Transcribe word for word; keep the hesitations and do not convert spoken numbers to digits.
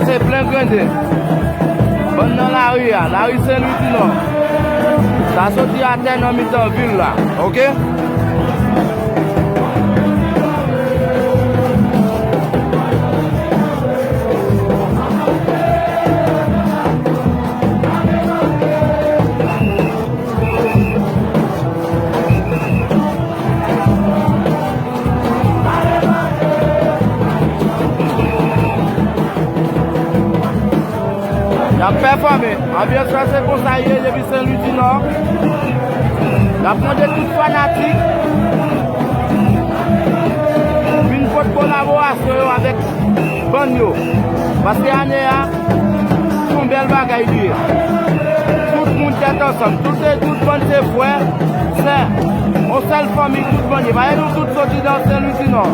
Se plen grende. Bann nan lari a, lari Sen Lwi di Nò. Sa soti atè nan mitan vil la, oke? Y ap pèfòme. Anbyans la se konsa l ye depi Sen Lwi di Nò. N ap mande tout fanatik vin pote kolaborasyon yo avèk bann yo. Paske ane a, se yon bèl bagay li ye. Tout moun tèt ansanm. Tout se, tout bann se frè, sè. Yon sèl fanmi, tout bann ye. Paske nou tout soti nan Sen Lwi di Nò.